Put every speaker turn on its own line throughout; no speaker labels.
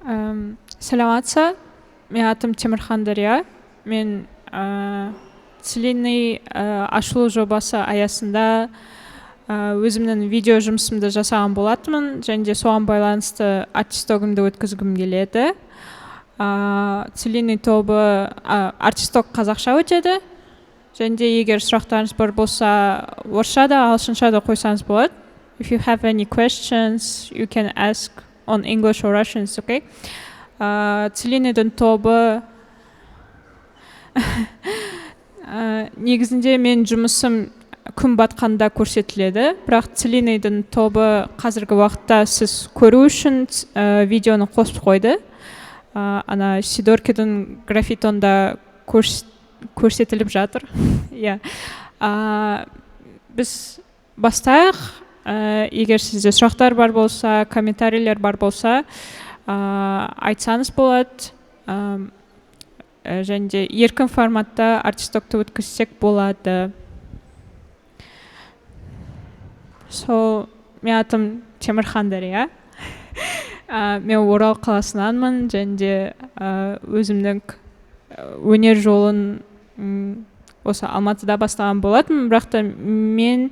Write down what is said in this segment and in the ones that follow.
Саламатсыз, менің атым Темірхан Дария. Мен Целинный ашылу жобасы аясында өзімнің видео жұмысымды жасаған болатынмын және де соған байланысты артистогымды өткізгім келеді. Целинный тобы артисток қазақша өтеді және де егер сұрақтарыңыз бар болса, орысша да, ағылшынша да қойсаңыз болады. If you have any questions, you can ask on English or Russian, it's okay. Целинныйдың тобы негізінде мен жұмысым күн батқанда көрсетіледі, бірақ Целинныйдың тобы қазіргі уақытта сіз көру үшін видеоны қосып қойды. Ана Сидоркидің графитонда көрсетіліп жатыр. Иә, біз бастайық. Егер сізде сұрақтар бар болса, комментарийлер бар болса, айтсаңыз болады. Және де еркін форматта артистокты өткізсек болады. Сол, менің атым Темірхан Дария. Мен Орал қаласынанмын және де өзімнің өнер жолын осы Алматыда бастаған болатынмын, бірақ та мен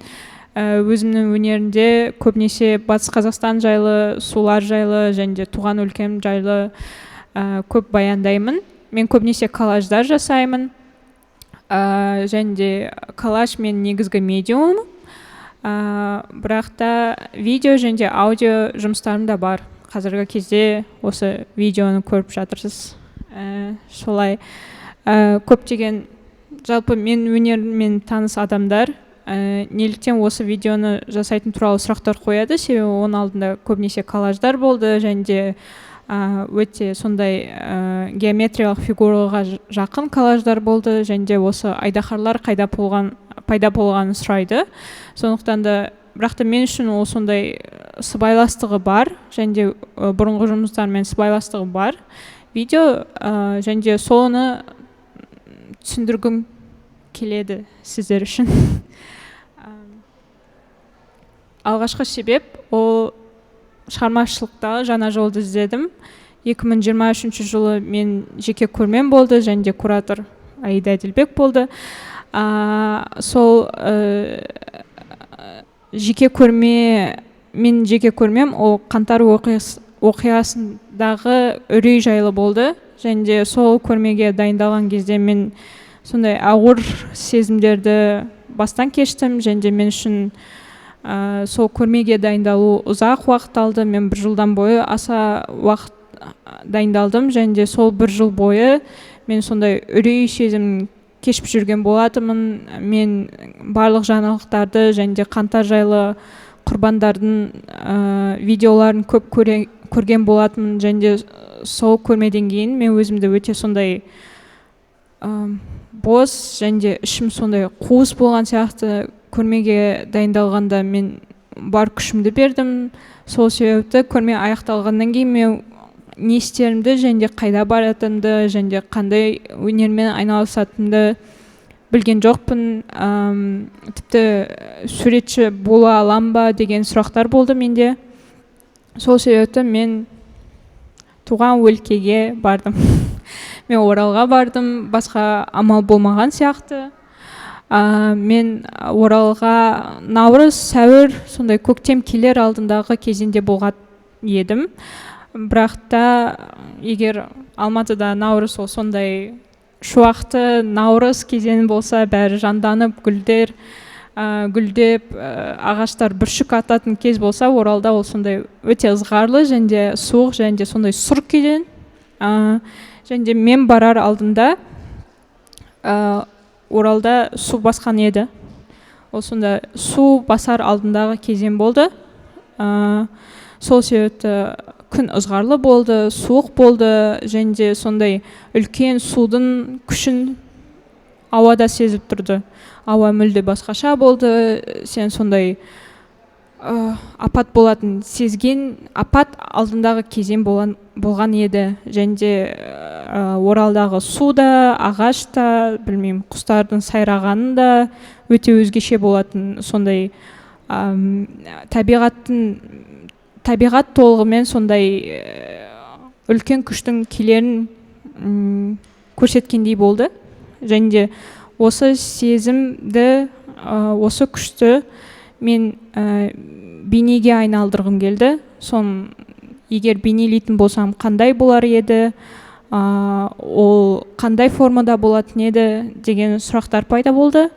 өзімнің өнерімде көбінесе Батыс Қазақстан жайлы, сулар жайлы және де туған өлкем жайлы көп баяндаймын. Мен көбінесе коллаждар жасаймын, және де коллаж менің негізгі медиумым, бірақ та видео және де аудио жұмыстарым да бар. Қазіргі кезде осы видеоны көріп жатырсыз. Солай, көптеген жалпы мен өнеріммен таныс адамдар неліктен осы видеоны жасайтын туралы сұрақтар қояды, себебі оның алдында көбінесе коллаждар болды және де өте сондай геометриялық фигураға жақын коллаждар болды және де осы айдаһарлар қайда болған, пайда болғанын сұрайды. Сондықтан да, бірақ та мен үшін ол сондай сыбайластығы бар және де бұрынғы жұмыстармен сыбайластығы бар видео, және де соны түсіндіргім келеді сіздер үшін. Алғашқы себеп ол шығармашылықтағы жаңа жолды іздедім. 2023 жылы мен жеке көрмем болды және де куратор Аида Әділбек болды. Сол жеке көрме, мен жеке көрмем ол қаңтар оқиғасындағы үрей жайлы болды және де сол көрмеге дайындалған кезде мен сондай ауыр сезімдерді бастан кештім және де мен үшін сол көрмеге дайындалу ұзақ уақыт алды. Мен бір жылдан бойы аса уақыт дайындалдым және де сол бір жыл бойы мен сондай үрей сезімін кешіп жүрген болатынмын. Мен барлық жаңалықтарды және де қаңтар жайлы құрбандардың видеоларын көп көрген болатынмын және де сол көрмеден кейін мен өзімді өте сондай бос және де ішім сондай қуыс болған сияқты. Көрмеге дайындалғанда мен бар күшімді бердім. Сол себепті көрме аяқталғаннан кейін мен не істерімді және де қайда баратынымды және де қандай өнермен айналысатынымды білген жоқпын. Тіпті суретші бола алам ба деген сұрақтар болды менде. Сол себепті мен туған өлкеге бардым, мен Оралға бардым, басқа амал болмаған сияқты. Мен Оралға наурыз, сәуір, сондай көктем келер алдындағы кезеңде болған едім. Бірақ та егер Алматыда наурыз ол сондай шуақты наурыз кезеңі болса, бәрі жанданып, гүлдер гүлдеп, ағаштар бүршік ататын кез болса, Оралда ол сондай өте ызғарлы және де суық және де сондай сұр кезең. Және де мен барар алдында Оралда су басқан еді. Ол сонда су басар алдындағы кезең болды. Сол себепті күн ызғарлы болды, суық болды және де сондай үлкен судың күшін ауада сезіп тұрды. Ауа мүлде басқаша болды. Сен сондай апат болатын сезген, апат алдындағы кезең болған еді. Және де Оралдағы су да, ағаш та, білмеймін, құстардың сайрағаны да өте өзгеше болатын. Сондай табиғат толығымен сондай үлкен күштің келерін көрсеткендей болды. Және де осы сезімді, осы күшті мен бейнеге айналдырғым келді. Сон егер бейнелейтін болсам қандай болар еді, ол қандай формада болатын еді деген сұрақтар пайда болды.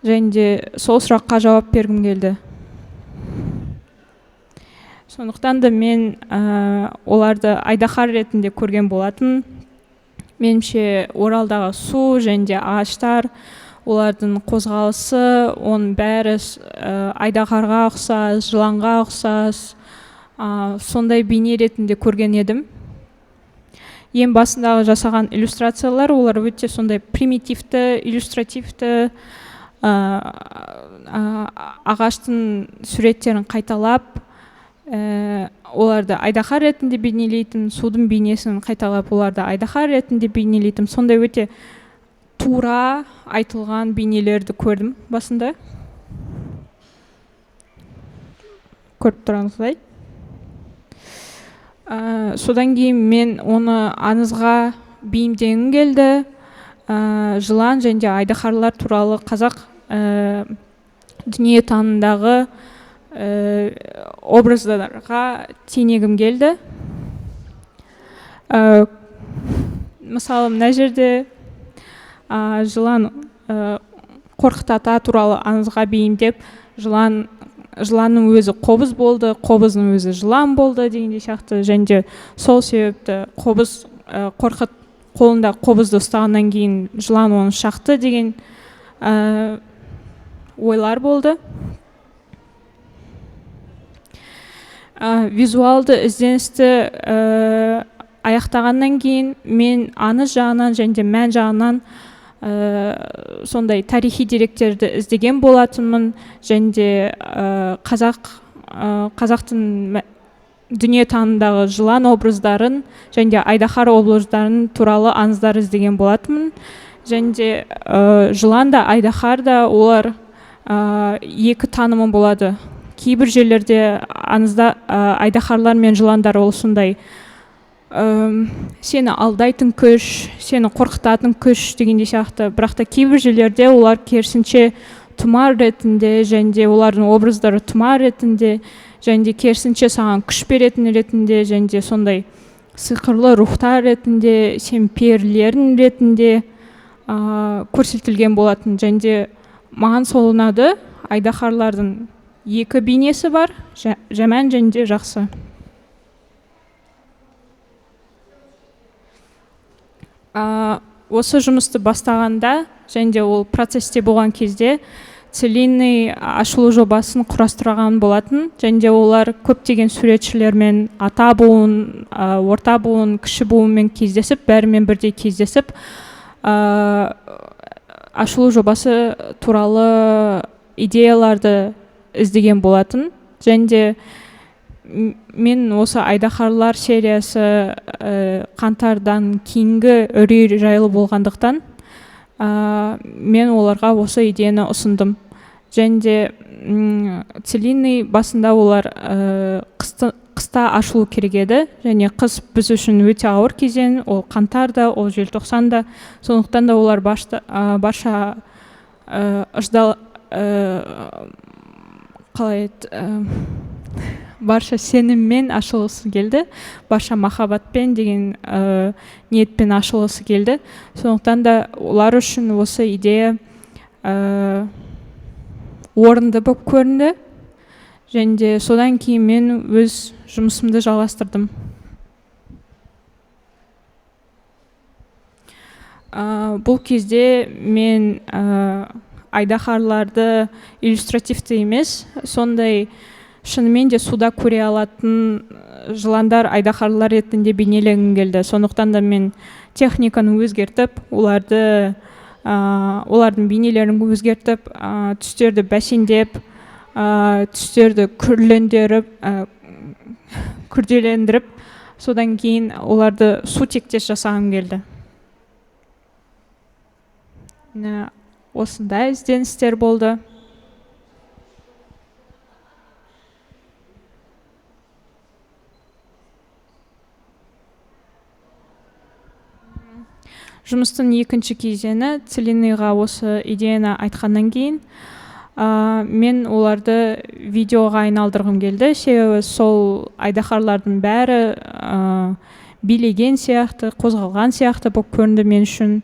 Және де сол сұраққа жауап бергім келді. Сондықтан да мен оларды айдаһар ретінде көрген болатын. Меніңше, Оралдағы су және де ағаштар, олардың қозғалысы, оның бәрі айдаһарға ұқсас, жыланға ұқсас, сондай бейне ретінде көрген едім. Ең басындағы жасаған иллюстрациялар, олар өте сондай примитивті, иллюстративті, ағаштың суреттерін қайталап, оларды айдаһар ретінде бейнелейтін, судың бейнесін қайталап, оларды айдаһар ретінде бейнелейтін, сондай өте тура айтылған бейнелерді көрдім басында. Көріп тұрғаныңыздай. Содан кейін мен оны аңызға бейімдегім келді. Жылан және де айдаһарлар туралы қазақ дүниетанымдағы образдарға теңегім келді. Мысалы, мына жерде жылан Қорқыт ата туралы аңызға бейімдеп, жыланның өзі қобыз болды, қобыздың өзі жылан болды дегендей сияқты. Және де сол себепті Қорқыт қолында қобызды ұстағаннан кейін жылан оны шақты деген ойлар болды. Визуалды ізденісті аяқтағаннан кейін мен аңыз жағынан және де мән жағынан сондай тарихи деректерді іздеген болатынмын. Және де қазақтың дүниетанымдағы жылан образдарын және де айдаһар образдарын туралы аңыздар іздеген болатынмын. Және де жылан да айдаһар да олар екі танымы болады. Кейбір жерлерде аңызда айдаһарлар мен жыландар ол сондай сені алдайтын күш, сені қорқытатын күш дегендей сияқты. Бірақ та кейбір жерлерде олар керісінше тұмар ретінде, және де олардың образдары тұмар ретінде, және де керісінше саған күш беретін ретінде, және де сондай сиқырлы рухтар ретінде, сен перілерің ретінде көрсетілген болатын. Және де маған сол ұнады. Айдаһарлардың екі бейнесі бар, жаман және де жақсы. Осы жұмысты бастағанда және де ол процесте болған кезде Целинный ашылу жобасын құрастырған болатын. Және де олар көптеген суретшілермен, ата буын, орта буын, кіші буынмен кездесіп, бәрімен бірдей кездесіп, ашылу жобасы туралы идеяларды іздеген болатын. Және де мен осы айдаһарлар сериясы қаңтардан кейінгі үрей жайлы болғандықтан, мен оларға осы идеяны ұсындым. Және де Целинный басында олар қыста ашылу керек еді. Және қыс біз үшін өте ауыр кезең, ол қаңтарда, ол желтоқсанда. Сондықтан да олар барша қалай еді, барша сеніммен ашылғысы келді, барша махаббатпен деген ниетпен ашылғысы келді. Сондықтан да олар үшін осы идея орынды болып көрінді. Және де содан кейін мен өз жұмысымды жалғастырдым. Бұл кезде мен айдаһарларды иллюстративті емес, сондай шынымен де суда көре алатын жыландар, айдаһарлар ретінде бейнелегім келді. Сондықтан да мен техниканы өзгертіп, олардың бейнелерін өзгертіп, түстерді бәсеңдеп, түстерді күрделендіріп, содан кейін оларды су тектес жасағым келді. Міне, осындай ізденістер болды. Жұмыстың екінші кезеңі Целинныйға осы идеяны айтқаннан кейін мен оларды видеоға айналдырғым келді, себебі сол айдаһарлардың бәрі билеген сияқты, қозғалған сияқты болып көрінді мен үшін.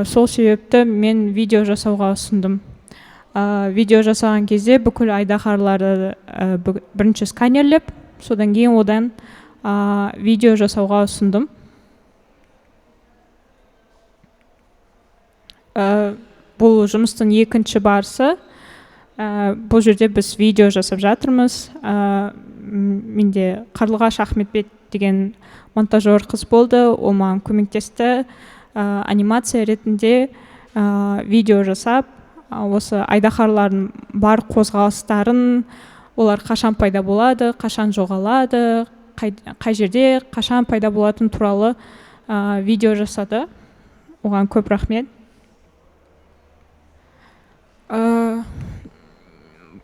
Сол себепті мен видео жасауға ұсындым. Видео жасаған кезде бүкіл айдаһарларды бірінші сканерлеп, содан кейін одан видео жасауға ұсындым. Бұл жұмыстың екінші барысы. Бұл жерде біз видео жасап жатырмыз. Менде Қарлығаш Ахметбек деген монтажер қыз болды, ол маған көмектесті. Анимация ретінде видео жасап, осы айдаһарлардың бар қозғалыстарын, олар қашан пайда болады, қашан жоғалады, қай жерде, қашан пайда болатын туралы видео жасады. Оған көп рахмет.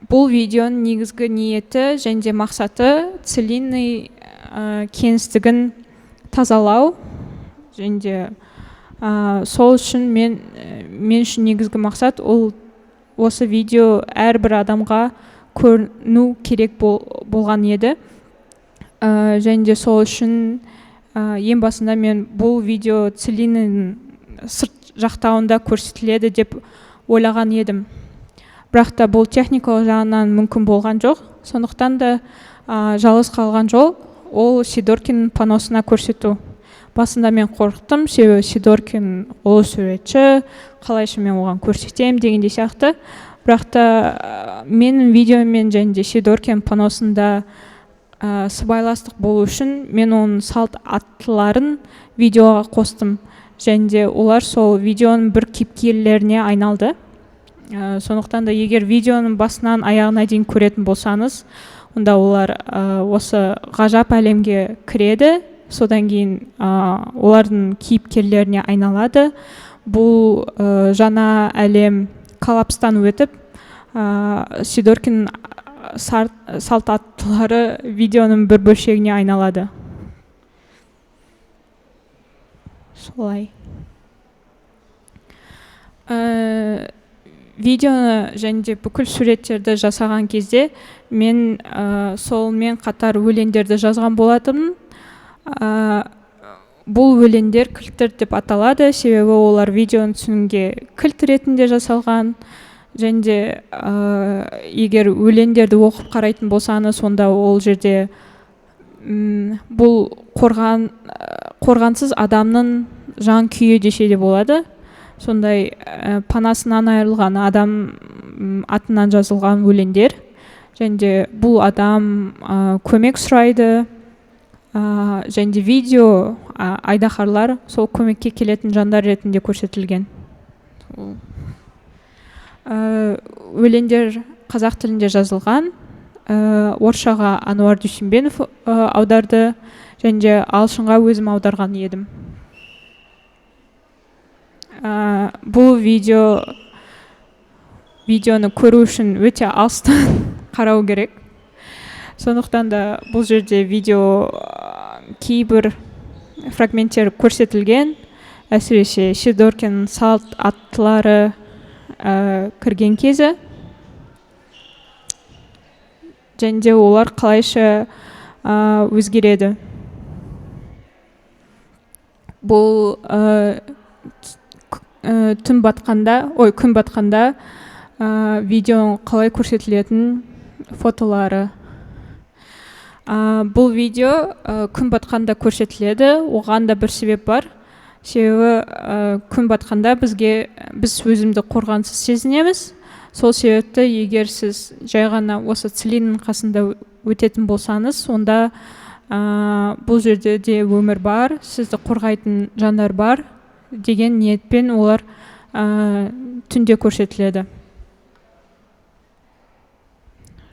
Бұл видеоның негізгі ниеті және де мақсаты Целинный кеңістігін тазалау, және де сол үшін мен үшін негізгі мақсат ол осы видео әрбір адамға көріну керек болған еді. Және де сол үшін ең басында мен бұл видео Целинның сырт жақтауында көрсетіледі деп ойлаған едім. Бірақ та бұл техникалық жағынан мүмкін болған жоқ. Сондықтан да жалғыз қалған жол ол Сидоркиннің паносына көрсету. Басында мен қорықтым, себебі Сидоркин ұлы суретші, қалайша мен оған көрсетемін дегендей сияқты. Бірақ та менің видеоммен және де Сидоркин паносында сыбайластық болу үшін мен оның салт аттыларын видеоға қостым. Және де олар сол видеоның бір кейіпкерлеріне айналды. Сондықтан да егер видеоның басынан аяғына дейін көретін болсаңыз, онда олар осы ғажап әлемге кіреді, содан кейін олардың кейіпкерлеріне айналады. Бұл жаңа әлем коллапстан өтіп, Сидоркин салт аттылары видеоның бір бөлшегіне айналады. Солай. Видеоны және де бүкіл суреттерді жасаған кезде мен солмен қатар өлеңдерді жазған болатынмын. Бұл өлеңдер кілттер деп аталады, себебі олар видеоны түсінуге кілт ретінде жасалған. Және де егер өлеңдерді оқып қарайтын болсаңыз, онда ол жерде бұл қорғансыз адамның жан күйі десе де болады. Сондай панасынан айырылған адам атынан жазылған өлеңдер. Және де бұл адам көмек сұрайды. Және де видео айдаһарлар сол көмекке келетін жандар ретінде көрсетілген. Өлеңдер қазақ тілінде жазылған. Орысшаға Ануар Дүйсенбенов аударды, және де ағылшынға өзім аударған едім. Бұл видеоны көру үшін өте алыстан қарау керек. Сондықтан да бұл жерде видео кейбір фрагменттер көрсетілген, әсіресе Сидоркин салт аттылары кірген кезі. Және де олар қалайша өзгереді. Бұл түн батқанда, ой, күн батқанда видеоның қалай көрсетілетін фотолары. Бұл видео күн батқанда көрсетіледі, оған да бір себеп бар. Себебі күн батқанда біз өзімді қорғансыз сезінеміз. Сол себепті егер сіз жай ғана осы Целиннің қасында өтетін болсаңыз, онда бұл жерде де өмір бар, сізді қорғайтын жандар бар деген ниетпен олар түнде көрсетіледі.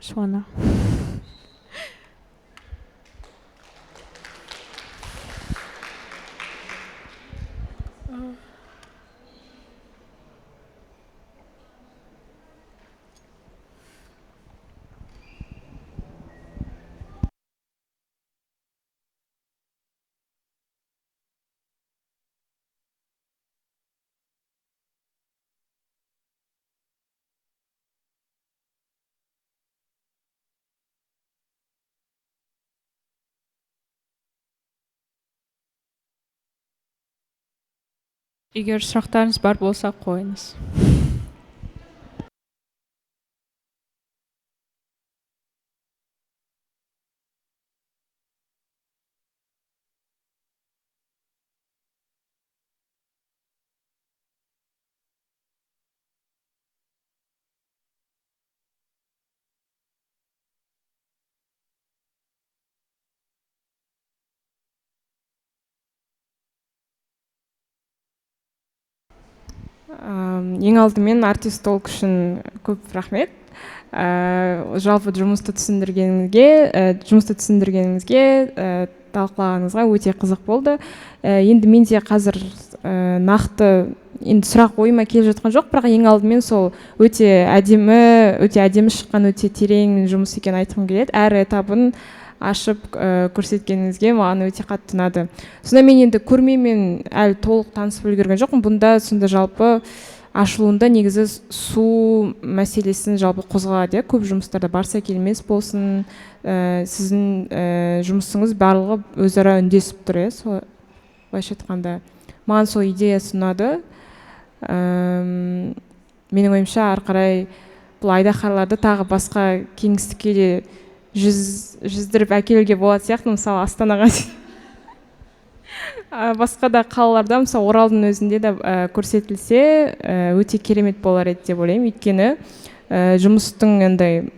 Соны. Егер сұрақтарыңыз бар болса, қойыңыз.
Ең алдымен Artist Talk үшін көп рахмет. Жалпы жұмысты түсіндіргеніңізге, талқылағаныңызға өте қызық болды. Енді менде қазір нақты енді сұрақ ойыма келіп жатқан жоқ, бірақ ең алдымен сол өте әдемі шыққан, өте терең жұмыс екенін айтқым келеді. Әр этабын ашып көрсеткеніңізге маған өте қатты ұнады. Сонда мен енді көрмемен әлі толық танысып үлгерген жоқпын. Бұнда сонда жалпы ашылуында негізі су мәселесін жалпы қозғалады, иә? Көп жұмыстарда барса келмес болсын, сіздің жұмысыңыз барлығы өзара үндесіп тұр, иә? Сол былайша айтқанда маған сол идеясы ұнады. Менің ойымша ары қарай бұл айдаһарларды тағы басқа кеңістікке де жүздіріп әкелуге болады сияқты, мысалы Астанаға басқа да қалаларда, мысалы Оралдың өзінде де көрсетілсе, өте керемет болар еді деп ойлаймын. Өйткені жұмыстың андай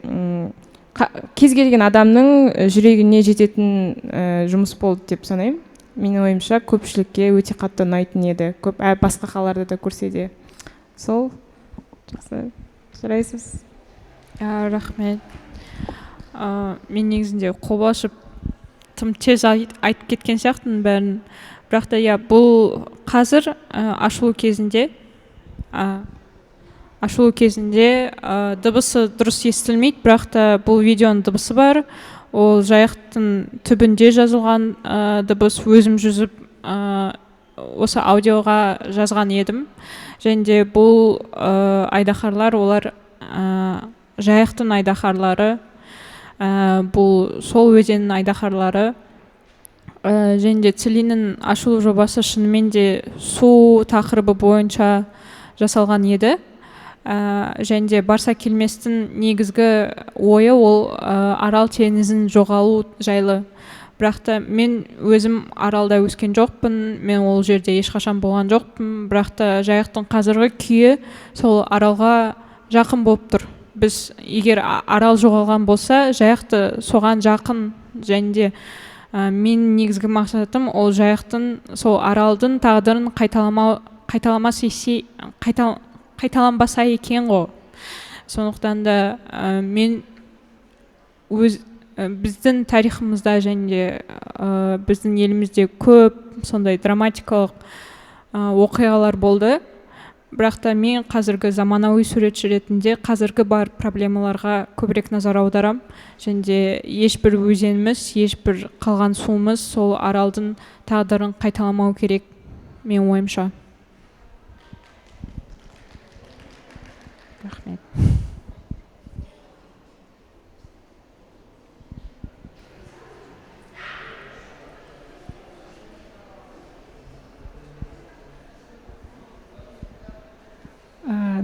кез келген адамның жүрегіне жететін жұмыс болды деп санаймын. Менің ойымша көпшілікке өте қатты ұнайтын еді, көп басқа қалаларда да көрсе де. Сол жақсы, жарайсыз.
Рахмет. Мен негізінде қобалжып тым тез айтып кеткен сияқтымын бәрін. Бірақ та иә, бұл қазір ашылу кезінде дыбысы дұрыс естілмейді, бірақ та бұл видеоның дыбысы бар. Ол жайықтың түбінде жазылған дыбыс, өзім жүзіп осы аудиоға жазған едім. Және де бұл айдаһарлар, олар жайықтың айдаһарлары, бұл сол өзеннің айдаһарлары. Және де Целиннің ашылу жобасы шынымен де су тақырыбы бойынша жасалған еді. Және де барса келместің негізгі ойы ол Арал теңізін жоғалу жайлы. Бірақ та мен өзім Аралда өскен жоқпын, мен ол жерде ешқашан болған жоқпын. Бірақ та жайықтың қазіргі күйі сол Аралға жақын болып тұр. Біз егер Арал жоғалған болса, жайықты соған жақын. Және де менің негізгі мақсатым ол жайықтың, сол Аралдың тағдырын қайталанбаса екен ғой. Сондықтан да мен біздің тарихымызда және де біздің елімізде көп сондай драматикалық оқиғалар болды. Бірақ та мен қазіргі заманауи суретші ретінде қазіргі бар проблемаларға көбірек назар аударам. Және де ешбір өзеніміз, ешбір қалған суымыз сол Аралдың тағдырын қайталамау керек, мен ойымша. Рахмет.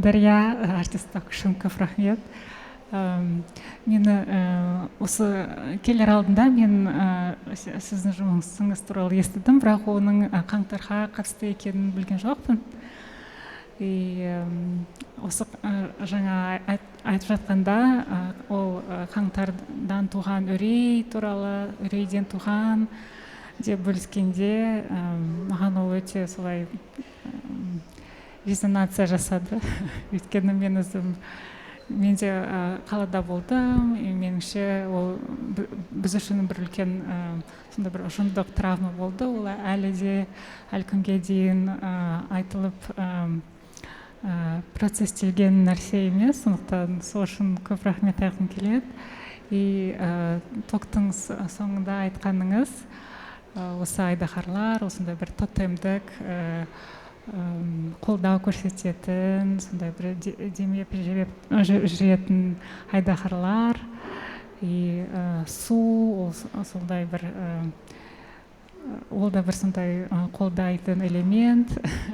Дария, Artist Talk үшін көп рахмет. Мені осы келер алдында мен сіздің жұмысыңыз туралы естідім, бірақ оның қаңтарға қатысты екенін білген жоқпын. Осы жаңа айтып жатқанда ол қаңтардан туған үрей туралы, үрейден туған деп бөліскенде маған ол өте солай резонация жасады. Өйткені мен өзім, мен де қалада болдым, меніңше ол біз үшін бір үлкен сондай бір ұжымдық травма болды. Ол әлі де әлі күнге дейін айтылып процесстелген нәрсе емес, сондықтан сол үшін көп рахмет айтқым келеді. И токтың соңында айтқаныңыз, осы айдаһарлар, осындай бір тотемдік қолдау көрсететін, сондай бір демеп жүретін айдаһарлар, и су, ол сондай бір Ол да бір сондай қолдайтын элемент.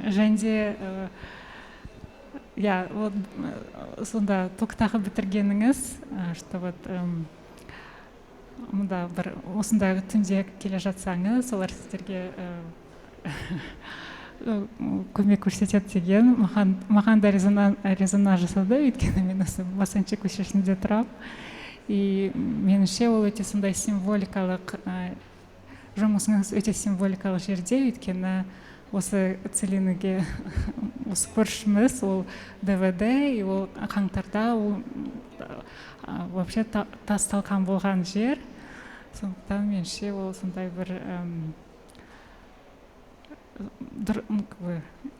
Және де иә, вот сонда ТОК-тағы бітіргеніңіз, что вот мында бір осындай түнде келе жатсаңыз, олар сіздерге көмек көрсетеді деген маған да резонанс жасады, өйткені мен осы Масанчи көшесінде тұрамын. И меніңше ол өте сондай символикалық, жұмысыңыз өте символикалық жерде, өйткені осы Целинеге осы көршіміз ол ДВД, и ол қаңтарда ол вообще тас талқан болған жер. Сондықтан меніңше ол сондай бір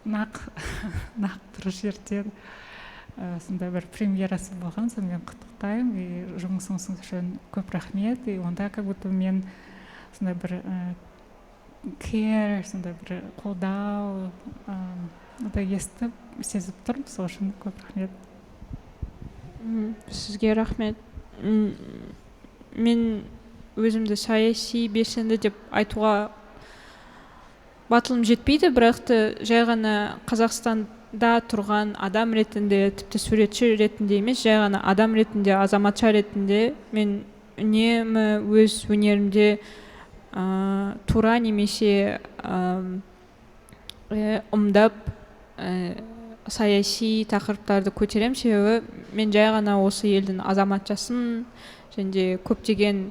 нақ дұрыс жерден сондай бір премьерасы болған, сонымен құттықтаймын. И жұмысыңыз үшін көп рахмет. И онда как будто мен сондай бір care, сондай бір қолдау естіп, сезіп тұрмын, сол үшін көп рахмет.
Сізге рахмет. Мен өзімді саяси белсенді деп айтуға батылым жетпейді, бірақ та жай ғана Қазақстанда тұрған адам ретінде, тіпті суретші ретінде емес, жай ғана адам ретінде, азаматша ретінде мен үнемі өз өнерімде тура немесе ымдап саяси тақырыптарды көтерем, себебі мен жай ғана осы елдің азаматшасымын, және де көптеген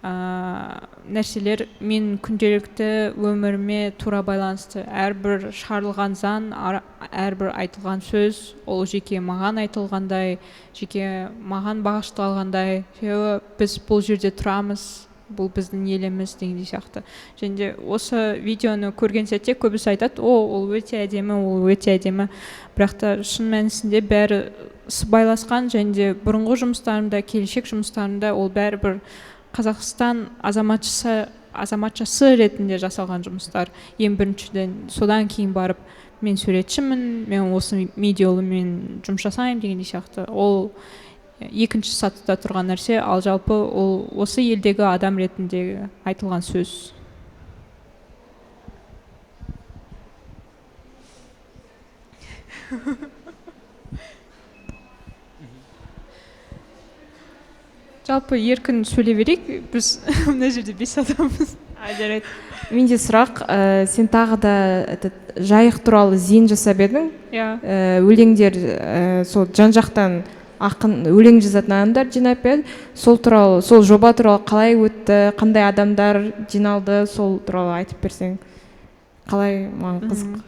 нәрселер мен күнделікті өміріме тура байланысты. Әрбір шығарылған заң, әрбір айтылған сөз ол жеке маған айтылғандай, жеке маған бағышталғандай, себебі біз бұл жерде тұрамыз, бұл біздің еліміз дегендей сияқты. Және де осы видеоны көрген сәтте көбісі айтады, о, ол өте әдемі, ол өте әдемі. Бірақ та шын мәнісінде бәрі сыбайласқан, және де бұрынғы жұмыстарымда, келешек жұмыстарымда ол бәрібір Қазақстан азаматшасы ретінде жасалған жұмыстар. Ең біріншіден, содан кейін барып мен суретшімін, мен осы медиуммен жұмыс жасаймын дегендей сияқты. Ол екінші сатыда тұрған нәрсе, ал жалпы ол осы елдегі адам ретінде айтылған сөз. Жалпы еркін сөйлей берейік, біз мына жерде 5 адамбыз.
Жарайды. Менде сұрақ, сен тағы да жайық туралы зейін жасап едің.
Иә.
Өлеңдер, сол жан-жақтан ақын өлең жазатын адамдар жинап еді. Сол туралы, сол жоба туралы қалай өтті, қандай адамдар жиналды, сол туралы айтып берсең. Қалай, маған қызық.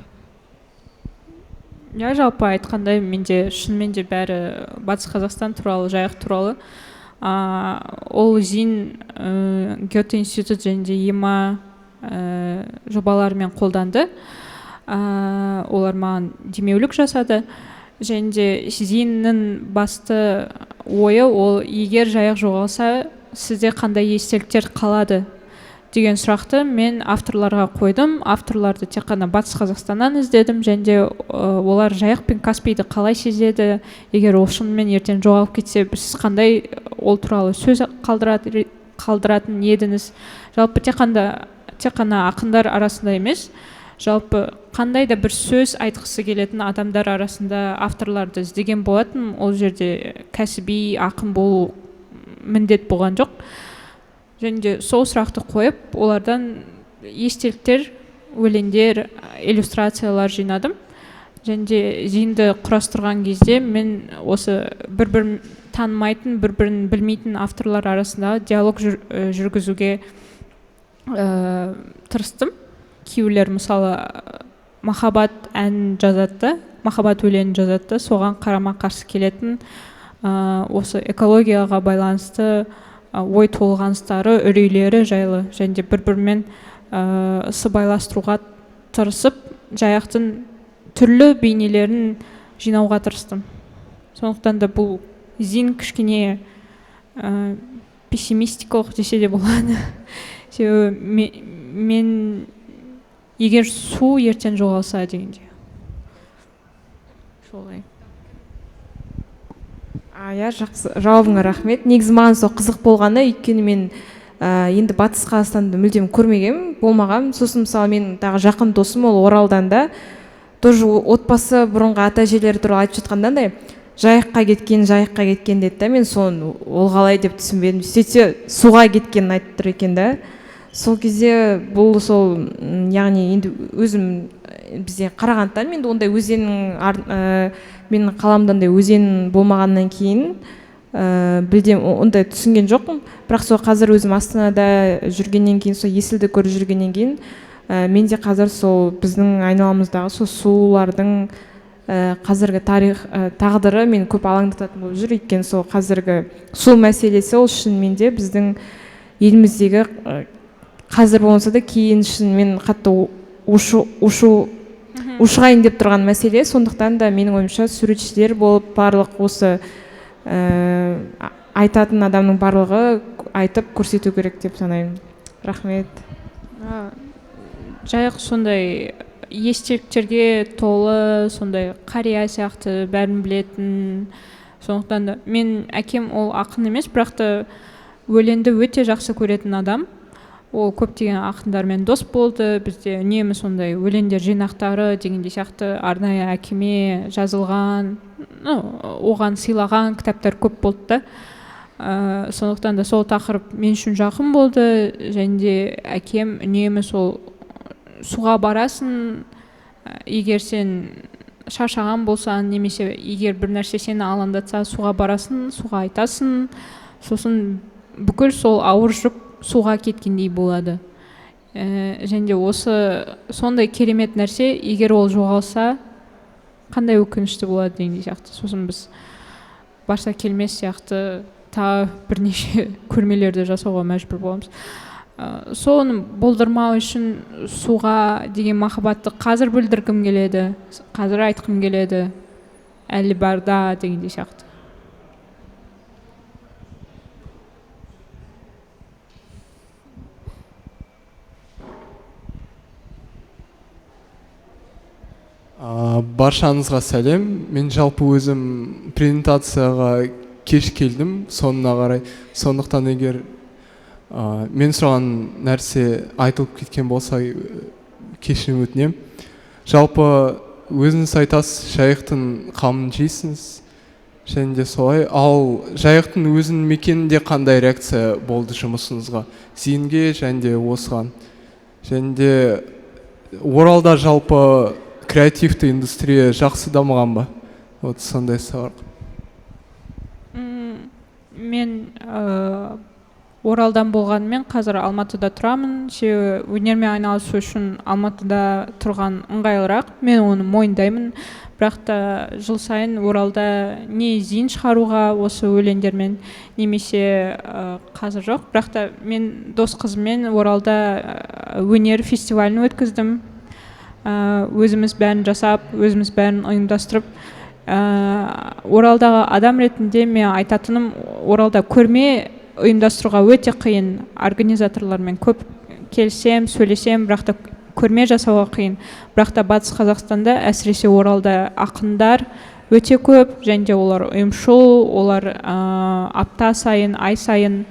Иә, жалпы айтқандай, менде шынымен де бәрі Батыс Қазақстан туралы, жайық туралы. Ол зин Гёте институт және де ЕМА жобаларымен қолданды. Олар маған демеулік жасады. Және де зиннің басты ойы ол егер жайық жоғалса, сізде қандай естеліктер қалады деген сұрақты мен авторларға қойдым. Авторларды тек қана Батыс Қазақстаннан іздедім, және де олар жайық пен Каспийді қалай сезеді, егер ол шынымен ертең жоғалып кетсе, сіз қандай ол туралы сөз қалдыратын едіңіз. Жалпы тек қана ақындар арасында емес, жалпы қандай да бір сөз айтқысы келетін адамдар арасында авторларды іздеген болатын. Ол жерде кәсіби ақын болу міндет болған жоқ. Және де сол сұрақты қойып, олардан естеліктер, өлеңдер, иллюстрациялар жинадым. Және де зинді құрастырған кезде мен осы бір-бірін танымайтын, бір-бірін білмейтін авторлар арасындағы диалог жүргізуге тырыстым. Кейбіреулер мысалы махаббат әнін жазады, махаббат өлеңін жазады, соған қарама-қарсы келетін осы экологияға байланысты ой толғаныстары, үрейлері жайлы, және де бір-бірімен сыбайластыруға тырысып, жайықтың түрлі бейнелерін жинауға тырыстым. Сондықтан да бұл зин кішкене пессимистикалық десе де болады. Себебі мен егер су ертең жоғалса дегенде. Солай.
Иә, жақсы, жауабыңа рахмет. Негізі маған сол қызық болғаны, өйткені мен Енді Батыс Қазақстанды мүлдем көрмегенмін, болмағанмын. Сосын мысалы менің тағы жақын досым, ол Оралдан да, тоже отбасы бұрынғы ата әжелері туралы айтып жатқанда андай жайыққа кеткен, жайыққа кеткен деді да, мен соны ол қалай деп түсінбедім. Сөйтсе суға кеткенін айтып тұр екен да. Сол кезде бұл сол, яғни енді өзім бізде Қарағандыдан, енді ондай өзеннің, менің қаламда ондай өзен болмағаннан кейін білдем ондай түсінген жоқпын. Бірақ сол қазір өзім Астанада жүргеннен кейін, сол Есілді көріп жүргеннен кейін, мен де қазір сол біздің айналамыздағы сол сулардың қазіргі тарих, тағдыры мені көп алаңдататын болып жүр. Өйткені сол қазіргі су мәселесі ол шынымен де біздің еліміздегі қазір болмаса да кейін шынымен қатты ушығайын деп тұрған мәселе. Сондықтан да менің ойымша суретшілер болып барлық осы айтатын адамның барлығы айтып көрсету керек деп санаймын. Рахмет.
Жайық сондай естеліктерге толы, сондай қария сияқты бәрін білетін. Сондықтан да мен әкем ол ақын емес, бірақ та өлеңді өте жақсы көретін адам. Ол көптеген ақындармен дос болды. Бізде үнемі сондай өлеңдер жинақтары дегендей сияқты арнайы әкеме жазылған, ну, оған сыйлаған кітаптар көп болды да. Сондықтан да сол тақырып мен үшін жақын болды. Және де әкем үнемі сол суға барасың, егер сен шаршаған болсаң, немесе егер бір нәрсе сені алаңдатса, суға барасың, суға айтасың, сосын бүкіл сол ауыр жүк суға кеткендей болады. Және де осы сондай керемет нәрсе, егер ол жоғалса, қандай өкінішті болады дегендей сияқты. Сосын біз барса келмес сияқты тағы бірнеше көрмелерді жасауға мәжбүр боламыз. Соны болдырмау үшін суға деген махаббатты қазір білдіргім келеді, қазір айтқым келеді, әлі барда дегендей сияқты.
Баршаңызға сәлем. Мен жалпы өзім презентацияға кеш келдім, соңына қарай. Сондықтан егер мен сұраған нәрсе айтылып кеткен болса, кешірім өтінемін. Жалпы өзіңіз айтасыз, жайықтың қамын жейсіз, және де солай. Ал жайықтың өзінің мекенінде қандай реакция болды жұмысыңызға, зейінге және де осыған? Және де Оралда жалпы креативті индустрия жақсы дамыған ба? Вот сондай сұрақ.
Мен Оралдан болғанымен қазір Алматыда тұрамын. Себебі өнермен айналысу үшін Алматыда тұрған ыңғайлырақ. Мен оны мойындаймын. Бірақ та жыл сайын Оралда не зейін шығаруға осы өлеңдермен, немесе қазір жоқ. Бірақ та мен дос қызыммен Оралда өнер фестивалін өткіздім. Өзіміз бәрін жасап, өзіміз бәрін ұйымдастырып, Оралдағы адам ретінде мен айтатыным, Оралда көрме ұйымдастыруға өте қиын. Организаторлармен көп келсем, сөйлесем, бірақ та көрме жасауға қиын. Бірақ та Батыс Қазақстанда, әсіресе Оралда ақындар өте көп, және де олар ұйымшыл, олар апта сайын, ай сайын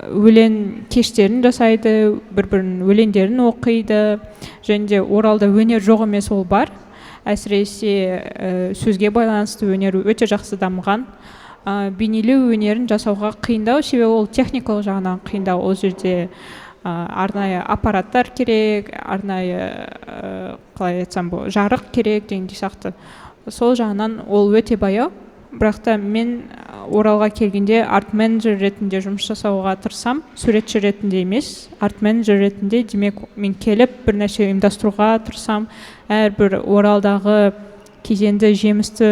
өлең кештерін жасайды, бір-бірінің өлеңдерін оқиды. Және де Оралда өнер жоқ емес, ол бар. Әсіресе сөзге байланысты өнер өте жақсы дамыған. Бейнелеу өнерін жасауға қиындау, себебі ол техникалық жағынан қиындау. Ол жерде арнайы аппараттар керек, арнайы, қалай айтсам, жарық керек дегендей сияқты. Сол жағынан ол өте баяу. Бірақ та мен Оралға келгенде арт-менеджер ретінде жұмыс жасауға тырысам, суретші ретінде емес, арт-менеджер ретінде. Демек, мен келіп бір нәрсе ұйымдастыруға тырысам, әрбір Оралдағы кезеңді, жемісті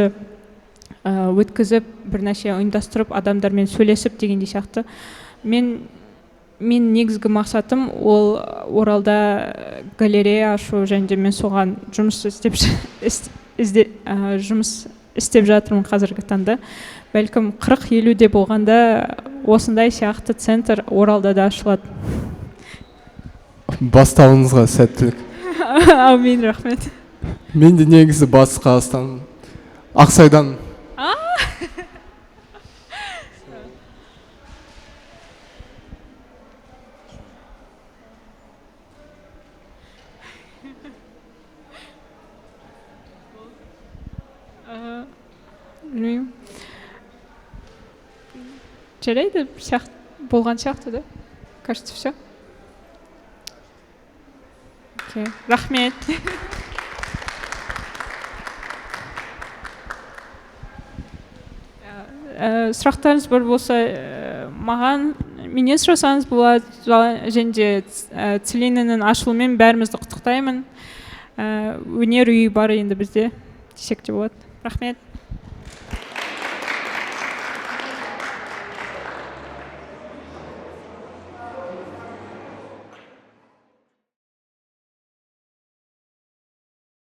өткізіп, бір нәрсе ұйымдастырып, адамдармен сөйлесіп дегендей сияқты. Мен негізгі мақсатым ол Оралда галерея ашу, және де мен соған жұмыс істеп жұмыс істеп жатырмын қазіргі таңда. Бәлкім 40-50-де болғанда осындай сияқты центр Оралда да ашылады.
Бастауыңызға сәттілік.
Әумин, рахмет.
Мен де негізі Батыс Қазақстан, Ақсайдан.
Жарайды, болған сияқты да, кажется, все. Окей, рахмет. Сұрақтарыңыз бар болса, маған, менен сұрасаңыз болады. Және де Целинаның ашылуымен бәрімізді құттықтаймын. Өнер үйі бар енді бізде десек те болады. Рахмет.